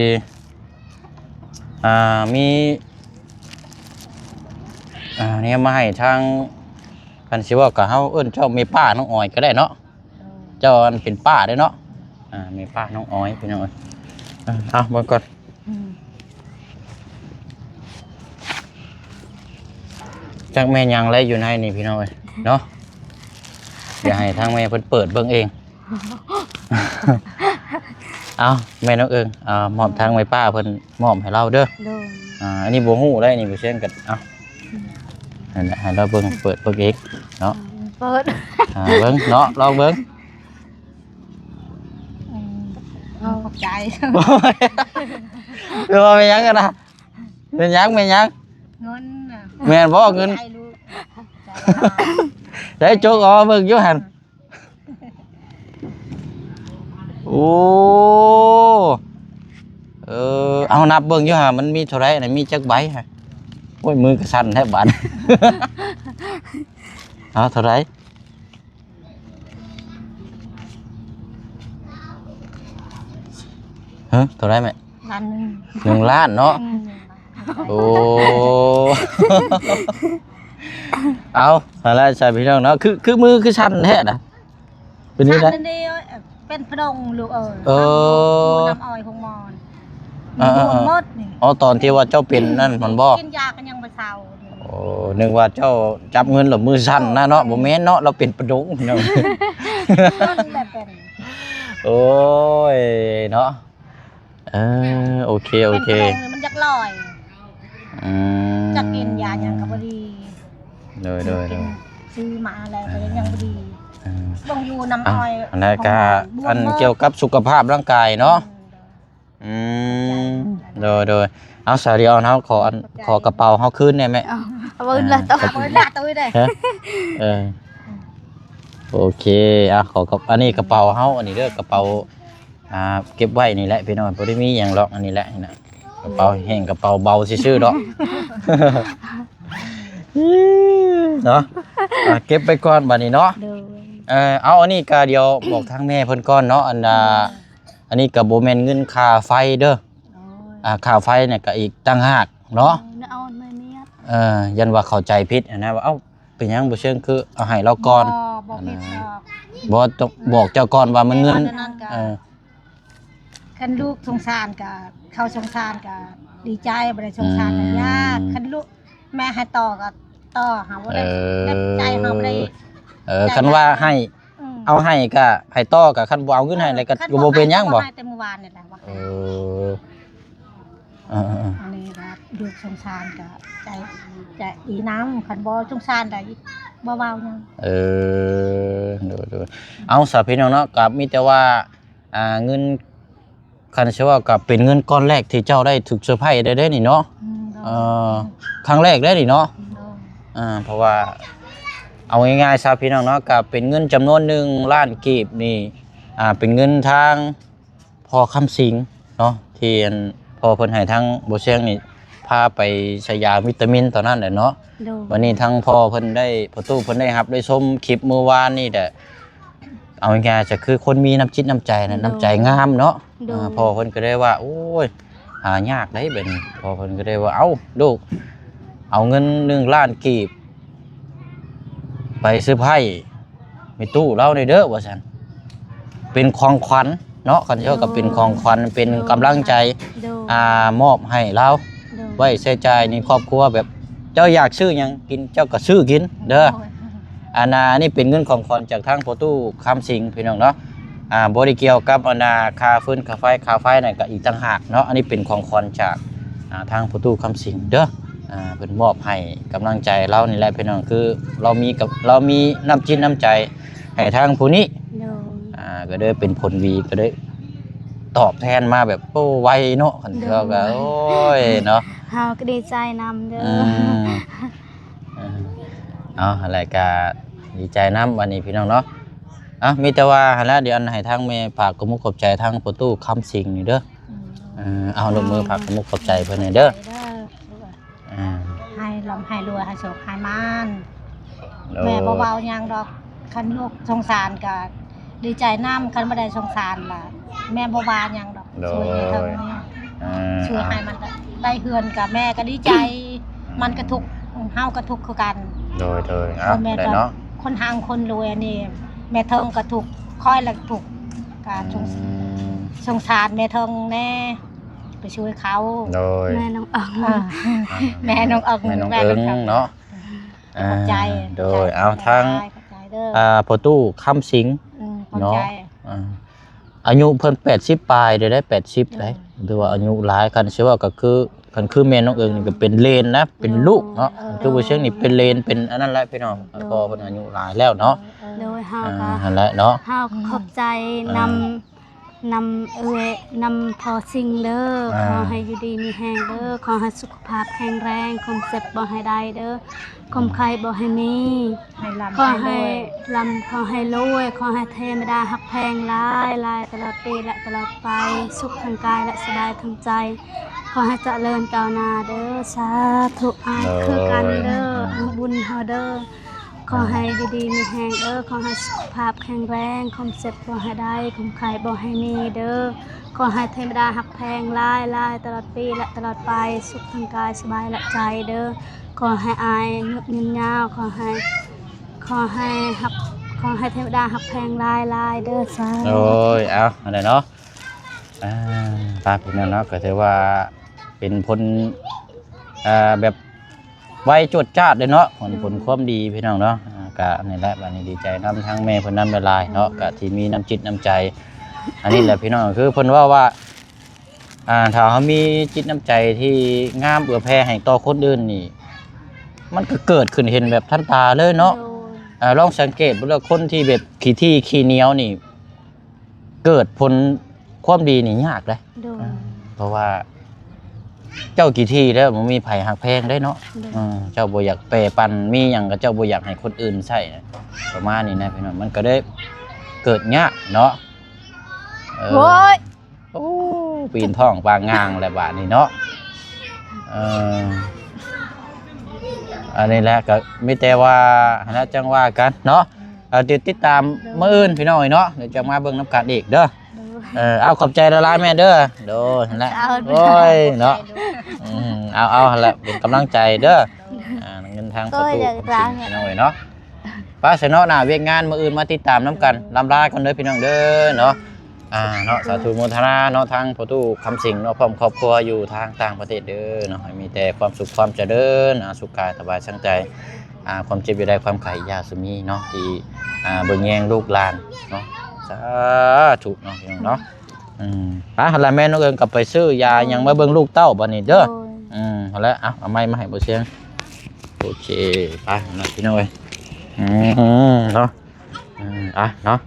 ອ່າ ມີ ອ່າ ແນວມາໃຫ້ທາງ ຄັນຊິເວົ້າກໍເຮົາເອີ້ນເຈົ້າແມ່ປ້ານ້ອງອອຍກໍໄດ້ເນາະ. ເຈົ້າອັນເປັນປ້າເດ້ເນາະ. ອ່າ ແມ່ປ້ານ້ອງອອຍ ພີ່ນ້ອງເອີຍ. ເອົາ ເບິ່ງກ່ອນ. ອືມ ຈັກແມ່ນຫຍັງແລະຢູ່ໃນນີ້ ພີ່ນ້ອງເອີຍເນາະ. ດຽວໃຫ້ທາງແມ່ເພິ່ນເປີດເບິ່ງເອງ. ເອົາ ແມ່ນ້ອງເອີງ ເອົາ ມອບທາງແມ່ປ້າເພິ່ນມອບໃຫ້ລາວເດີ. ໂດຍ ອ່າ ອັນນີ້ບໍ່ຮູ້ໄດ໋ ນີ້ບໍ່ແຊງກັນ. ເອົາ ອືມ ນັ້ນແຫຼະ ໃຫ້ລາວເບິ່ງ ເປີດເບິ່ງເອງເນາະ. ເປີດ ອ່າ ເບິ່ງເນາະ ລອງເບິ່ງ. ອືມ ຂອບໃຈ. ເປັນຫຍັງກັນນະ? ເປັນຫຍັງ ເປັນຫຍັງ? ເງິນນະ. ແມ່ນບໍ່ເງິນ? ໃຈລູກ ໃຈຫຼາຍ. ໃສ່ຈົກເອົາເບິ່ງຢູ່ຫັ້ນ. ໂອ້ ເອີ ເອົານັບເບິ່ງຢູ່ຫາ ມັນມີເທົ່າໃດນະ ມີຈັກໃບຫະ? ໂອ້ຍ ມືກໍສັ່ນແທ້ບາດ. ເອົາເທົ່າໃດ? ຮະ ເທົ່າໃດແມ່? ລ້ານໜຶ່ງ. ໜຶ່ງລ້ານເນາະ. ອືມ ໂອ້ ເອົາ ຫັ້ນແຫຼະ ໃສ່ພີ່ນ້ອງເນາະ ຄື ຄືມືຄືສັ່ນແທ້ນະ. ເປັນຈັ່ງໃດ? ເປັນພະດົງລູກເອີຍ. ເອີ ນ້ຳອ້ອຍຫົງໝໍນ. ເອີ ເອີ ເອີ ໝົດນີ້. ອໍ ຕອນທີ່ວ່າເຈົ້າເປັນນັ້ນມັນບໍ່? ກິນຢາກໍຍັງບໍ່ເຊົາ. ໂອ້ ນຶກວ່າເຈົ້າຈັບເງິນແລ້ວມືສັ່ນນະເນາະ. ບໍ່ແມ່ນເນາະ ລາວເປັນປະດົງເນາະ. ໂອ້ຍເນາະ. ເອີ ໂອເຄ ໂອເຄ ມັນຢາກລອຍ ອືມ ຢາກກິນຢາຫຍັງກໍບໍ່ດີ. ໂດຍ ໂດຍ ໂດຍ ຊື້ມາແລ້ວກໍຍັງບໍ່ດີ. ເອີ ເບິ່ງຢູ່ນ້ຳອ້ອຍ ອັນນັ້ນກໍ ອັນກ່ຽວກັບສຸຂະພາບຮ່າງກາຍເນາະ. ອືມ ໂດຍ ໂດຍ ເອົາ ສາວດຽວ ເຮົາຂໍອັນ ຂອບໃຈ ຂໍກະເປົາເຮົາຄືນແດ່ແມ່. ເອົາ ເອົາເງິນລະ ເອົາເງິນລະ ເອີ ໂອເຄ ອ່ະ ຂໍກັບ ອັນນີ້ກະເປົາເຮົາ ອັນນີ້ເດີ ກະເປົາ ອ່າ ເກັບໄວ້ນີ້ແຫຼະພີ່ນ້ອງ ບໍ່ໄດ້ມີຫຍັງດອກ ອັນນີ້ແຫຼະນະ ກະເປົາແຫ້ງ ກະເປົາເບົາຊື່ໆດອກ ເນາະ. ອ່າ ເກັບໄວ້ກ່ອນບາດນີ້ເນາະ. ໂດຍ ເອີ ເອົາ ອັນນີ້ກະດຽວບອກທາງແມ່ເພິ່ນກ່ອນເນາະ ອັນ ອ່າ ອັນນີ້ກໍບໍ່ແມ່ນເງິນຄ່າໄຟເດີ. ໂອ້ຍ ອ່າ ຄ່າໄຟນີ້ກໍອີກຕ່າງຫາກເນາະ. ເອີ ເອົາມາເມຍ ເອີ ຢ້ານວ່າເຂົ້າໃຈຜິດຫັ້ນນະ ວ່າ ເອົ້າ ເປັນຫຍັງບໍ່ເຊີງຄືເອົາໃຫ້ລາວກ່ອນ? ບໍ່ ບໍ່ຜິດດອກ ບໍ່ຕ້ອງບອກເຈົ້າກ່ອນວ່າມັນເງິນ ເອີ ຄັນລູກສົງສານກໍ ເຂົາສົງສານກໍດີໃຈ ບໍ່ໄດ້ສົງສານກໍຍາກ. ອືມ ຄັນລູກ ແມ່ໃຫ້ຕໍ່ກໍຕໍ່ ເຮົາບໍ່ໄດ້ ເອີ ໃນໃຈເຮົາບໍ່ໄດ້ ເອີ ໃຈ ຄັນວ່າໃຫ້ ອືມ ເອົາໃຫ້ກໍໃຫ້ຕໍ່ ກໍຄັນບໍ່ເອົາເງິນໃຫ້ແລ້ວກໍ ເອີ ບໍ່ເປັນຫຍັງບໍ? ໃຫ້ແຕ່ມື້ວານນີ້ແຫຼະວ່າ ເອີ ເອີໆໆ ອັນນີ້ກໍລູກສົງສານກໍໃຈ ໃຈດີນຳ ຄັນບໍ່ສົງສານໃດບໍ່ເວົ້າຫຍັງ. ເອີ ໂດຍໆ ເອົາ ສາວພີ່ນ້ອງເນາະ ກໍມີແຕ່ວ່າ ອ່າ ເງິນ ຄັນຊິເວົ້າກໍເປັນເງິນກ້ອນແລກທີ່ເຈົ້າໄດ້ຖືກເຊີໄພໄດ້ເດ້ນີ້ເນາະ. ອືມ ໂດຍ ເອີ ຄັ້ງແລກເດ້ນີ້ເນາະ. ໂດຍ ອ່າ ເພາະວ່າເອົາງ່າຍໆຊະພີ່ນ້ອງເນາະ ກໍເປັນເງິນຈຳນວນໜຶ່ງລ້ານກີບນີ້ ອ່າ ເປັນເງິນທາງພໍ່ຄຳສິງເນາະ ທີ່ອັນພໍ່ເພິ່ນໃຫ້ທາງບໍ່ຊຽງນີ້ ພາໄປໃສ່ຢາວິຕາມິນຕອນນັ້ນແຫຼະເນາະ. ໂດຍ ບັດນີ້ທາງພໍ່ເພິ່ນໄດ້ ພໍ່ຕູ້ເພິ່ນໄດ້ຮັບໄດ້ຊົມຄລິບມື້ວານນີ້ແຫຼະ ເອົາງ່າຍໆ ຈະຄືຄົນມີນ້ຳຈິດນ້ຳໃຈນະ ໂດຍ ນ້ຳໃຈງາມເນາະ. ໂດຍ ອ່າ ພໍ່ເພິ່ນກໍໄດ້ວ່າ ໂອ້ຍ ຫາຍາກໄດ໋ແບບນີ້ ພໍ່ເພິ່ນກໍໄດ້ວ່າ ເອົ້າ ລູກ ເອົາເງິນໜຶ່ງລ້ານກີບ ໄປເຊີໄພແມ່ຕູ້ລາວແດ່ເດີ ວ່າຊັ້ນ ເປັນຂອງຂວັນເນາະ ຄັນເວົ້າກໍເປັນຂອງຂວັນ ໂດຍ ເປັນກຳລັງໃຈ ໂດຍ ອ່າ ມອບໃຫ້ລາວ ໂດຍ ໄວ້ໃຊ້ຈ່າຍໃນຄອບຄົວ ແບບເຈົ້າຢາກຊື້ຫຍັງກິນ ເຈົ້າກໍຊື້ກິນເດີ. ໂດຍ ອັນນ່າ ອັນນີ້ເປັນເງິນຂອງຂວັນຈາກທາງພໍ່ຕູ້ຄຳສິງ ພີ່ນ້ອງເນາະ. ອ່າ ບໍ່ໄດ້ກ່ຽວກັບອັນນ່າ ຄ່າຟືນຄ່າໄຟ ຄ່າໄຟນັ້ນກໍອີກຕ່າງຫາກເນາະ ອັນນີ້ເປັນຂອງຂວັນຈາກ ອ່າ ທາງພໍ່ຕູ້ຄຳສິງເດີ. ອ່າ ເພິ່ນມອບໃຫ້ກຳລັງໃຈລາວນີ້ແຫຼະພີ່ນ້ອງ ຄືລາວມີກັບ ລາວມີນ້ຳຈິດນ້ຳໃຈໃຫ້ທາງຜູ້ນີ້. ໂດຍ ອ່າ ກໍເລີຍເປັນຜົນດີ ກໍໄດ້ຕອບແທນມາແບບ ໂອ້ ໄວເນາະ ຄັນ ໂດຍ ເຮົາກໍ ໂອ້ຍ ເນາະ ເຮົາກໍດີໃຈນຳເດີ. ອືມ ເອີ ເອົາ ຫັ້ນແຫຼະ ກໍດີໃຈນຳ ບັດນີ້ພີ່ນ້ອງເນາະ. ເອົາ ມີແຕ່ວ່າຫັ້ນແຫຼະ ດຽວອັນໃຫ້ທາງແມ່ຝາກຂອບມຸກຂອບໃຈທາງພໍ່ຕູ້ຄຳສິງນີ້ເດີ. ອືມ ເອີ ເອົາ ລົງມືຝາກຂອບມຸກຂອບໃຈເພິ່ນແດ່ເດີ. ອ່າ ໃຫ້ລ່ຳໃຫ້ລວຍ ໃຫ້ໂຊກໃຫ້ໝານ. ໂດຍ ແມ່ບໍ່ເວົ້າຫຍັງດອກ ຄັນລູກສົງສານກໍດີໃຈນຳ ຄັນບໍ່ໄດ້ສົງສານລະແມ່ບໍ່ວ່າຫຍັງດອກ. ໂດຍ ຊ່ວຍໃຫ້ເທົ່ານີ້ ອ່າ ຊ່ວຍໃຫ້ມັນໄດ້ເຮືອນກໍແມ່ກໍດີໃຈ. ອືມ ມັນກໍທຸກ ເຮົາກໍທຸກຄືກັນ. ໂດຍໆ ເອົາ ແມ່ ໄດ້ເນາະ ຄົນຮັ່ງຄົນລວຍນີ້ ແມ່ເທິງກໍທຸກ ຂ້ອຍລະທຸກ ກໍ ອືມ ສົງສານແມ່ເທິງແດ່ ໄປຊ່ວຍເຂົາ. ໂດຍ ແມ່ນ້ອງອອງ ເອີ ອ່າ ແມ່ນ້ອງອອງ ແມ່ນ້ອງເອີງເນາະ. ຂອບໃຈ ອ່າ ໂດຍ ເອົາ ທາງ ຂອບໃຈເດີ ອ່າ ພໍ່ຕູ້ຄຳສິງ ອືມ ຂອບໃຈ ເນາະ. ອ່າ ອາຍຸເພິ່ນແປດສິບປາຍເດ້ ແປດສິບ ໂດຍ ໄດ໋ ຖືວ່າອາຍຸຫຼາຍ. ຄັນຊິເວົ້າກໍຄື ຄັນຄືແມ່ນ້ອງເອີງນີ້ກໍເປັນເລນນະ ເປັນລູກເນາະ. ເອີ ຄືບໍ່ເຊີງນີ້ເປັນເລນ ເປັນອັນນັ້ນແຫຼະພີ່ນ້ອງ. ໂດຍ ພໍ່ເພິ່ນອາຍຸຫຼາຍແລ້ວເນາະ. ໂດຍ ເຮົາ ອ່າ ກໍ ຫັ້ນແຫຼະເນາະ ເຮົາກໍຂອບໃຈນຳ ອ່າ ນຳເອື້ອຍ ນຳພໍ່ສິງເດີ. ອ່າ ຂໍໃຫ້ຢູ່ດີມີແຮງເດີ ຂໍໃຫ້ສຸຂະພາບແຂງແຮງ ຄວາມເຈັບບໍ່ໃຫ້ໄດ້ເດີ ຄວາມໄຂ້ບໍ່ໃຫ້ມີ ໃຫ້ລ່ຳ ຂໍໃຫ້ ໃຫ້ລວຍ ລ່ຳ ຂໍໃຫ້ລວຍ ຂໍໃຫ້ເທວະດາຮັກແພງຫຼາຍໆ ຕະຫຼອດປີ ແລະ ຕະຫຼອດໄປ ສຸກທັງກາຍ ແລະ ສະບາຍທັງໃຈ ຂໍໃຫ້ຈະເລີນກ້າວໜ້າເດີ. ສາທຸ ອ້າຍ ໂດຍ ຄືກັນເດີ ອ່າ ອ້າຍບຸນເຮົາເດີ. ຂໍໃຫ້ຢູ່ດີມີແຮງເດີ ຂໍໃຫ້ສຸຂະພາບແຂງແຮງ ຄວາມເຈັບບໍ່ໃຫ້ໄດ້ ຄວາມໄຂ້ບໍ່ໃຫ້ມີເດີ. ຂໍໃຫ້ເທວະດາຮັກແພງຫຼາຍໆ ຕະຫຼອດປີ ແລະ ຕະຫຼອດໄປ ສຸກທັງກາຍສະບາຍ ແລະ ໃຈເດີ. ຂໍໃຫ້ອ້າຍອາຍຸຍືນຍາວ ຂໍໃຫ້ ຂໍໃຫ້ຮັກ ຂໍໃຫ້ເທວະດາຮັກແພງຫຼາຍໆເດີ. ສາທຸ ໂດຍ ເອົາ ອັນນັ້ນເນາະ ອ່າ ຕາມພີ່ນ້ອງເນາະ ກໍຖືວ່າເປັນຜົນ ອ່າ ແບບ ໄວຈວດຈາດເດ້ເນາະ ຜົນ ໂດຍ ຜົນຄວາມດີພີ່ນ້ອງເນາະ. ອ່າ ກະນີ້ແຫຼະ ບາດນີ້ດີໃຈນຳທາງແມ່ເພິ່ນນຳຫຼາຍໆເນາະ ໂດຍ ກະທີ່ມີນ້ຳຈິດນ້ຳໃຈ ອັນນີ້ແຫຼະພີ່ນ້ອງ ຄືເພິ່ນເວົ້າວ່າ ອ່າ ຖ້າເຮົາມີຈິດນ້ຳໃຈທີ່ງາມເອື້ອແຜ່ໃຫ້ຕໍ່ຄົນອື່ນນີ້ ມັນກໍເກີດຂຶ້ນເຫັນແບບທັນຕາເລີຍເນາະ. ໂດຍ ອ່າ ລອງສັງເກດເບິ່ງ ຄົນທີ່ແບບຂີ້ຖີ່ຂີ້ໜຽວນີ້ ເກີດຜົນຄວາມດີນີ້ຍາກເດ້. ໂດຍ ອ່າ ເພາະວ່າເຈົ້າຂີ້ຖີ່ແລ້ວ ບໍ່ມີໃຜຮັກແພງເດ້ເນາະ. ໂດຍ ເອີ ເຈົ້າບໍ່ຢາກແບ່ປັນ ມີຫຍັງກໍເຈົ້າບໍ່ຢາກໃຫ້ຄົນອື່ນໃຊ້ນະ ປະມານນີ້ນະພີ່ນ້ອງ ມັນກໍເລີຍເກີດຍາກເນາະ. ເອີ ໂອ້ຍ ໂອ້ ປີນທ້ອງປາງງາງແລ້ວບາດນີ້ເນາະ. ເອີ ອັນນີ້ແຫຼະ ກໍມີແຕ່ວ່າຫັ້ນແຫຼະ ຈັ່ງວ່າກັນເນາະ. ເອີ ຕິດ ຕິດຕາມ ໂດຍ ມື້ອື່ນພີ່ນ້ອງເອີຍເນາະ ດຽວຈະມາເບິ່ງນຳກັນອີກເດີ. ໂດຍ ເອີ ເອົາ ຂອບໃຈຫຼາຍໆແມ່ເດີ. ໂດຍ ຫັ້ນແຫຼະ ເອົາ ໂອ້ຍເນາະ ໂດຍ ອືມ ເອົາ ເອົາ ຫັ້ນແຫຼະ ເປັນກຳລັງໃຈເດີ. ອ່າ ເງິນທາງປະຕູ ໂດຍ ຄຳສິງ ພີ່ນ້ອງເອີຍເນາະ. ໄປຊະເນາະ ໜ້າວຽກງານມື້ອື່ນມາຕິດຕາມນຳກັນ ລຳລາກ່ອນເດີພີ່ນ້ອງເດີເນາະ. ອ່າ ເນາະ ສາທຸໂມທະນາເນາະ ທາງພໍ່ຕູ້ຄຳສິງເນາະ ພ້ອມຄອບຄົວຢູ່ທາງຕ່າງປະເທດເດີເນາະ ໃຫ້ມີແຕ່ຄວາມສຸກຄວາມຈະເລີນ ອາ ສຸກກາຍສະບາຍສັງໃຈ ອ່າ ຄວາມເຈັບຢ່າໄດ້ ຄວາມໄຂ້ຢ່າສຸມີເນາະ ທີ່ ອ່າ ເບິ່ງແຍງລູກຫຼານເນາະ. ສາທຸເນາະ ພີ່ນ້ອງເນາະ. ອືມ ໄປ ຫັ້ນລະ ແມ່ນ້ອງເອີງກັບໄປຊື້ຢາຫຍັງມາເບິ່ງລູກເຕົ້າບັດນີ້ເດີ. ໂດຍ ອືມ ຫັ້ນລະ ເອົາ ເອົາໄມ້ມາໃຫ້ບໍ່ຊຽງ. ໂອເຄ ໄປເນາະ ພີ່ນ້ອງເອີຍ. ອືມ ເນາະ ອືມ ອ່ະ ເນາະ.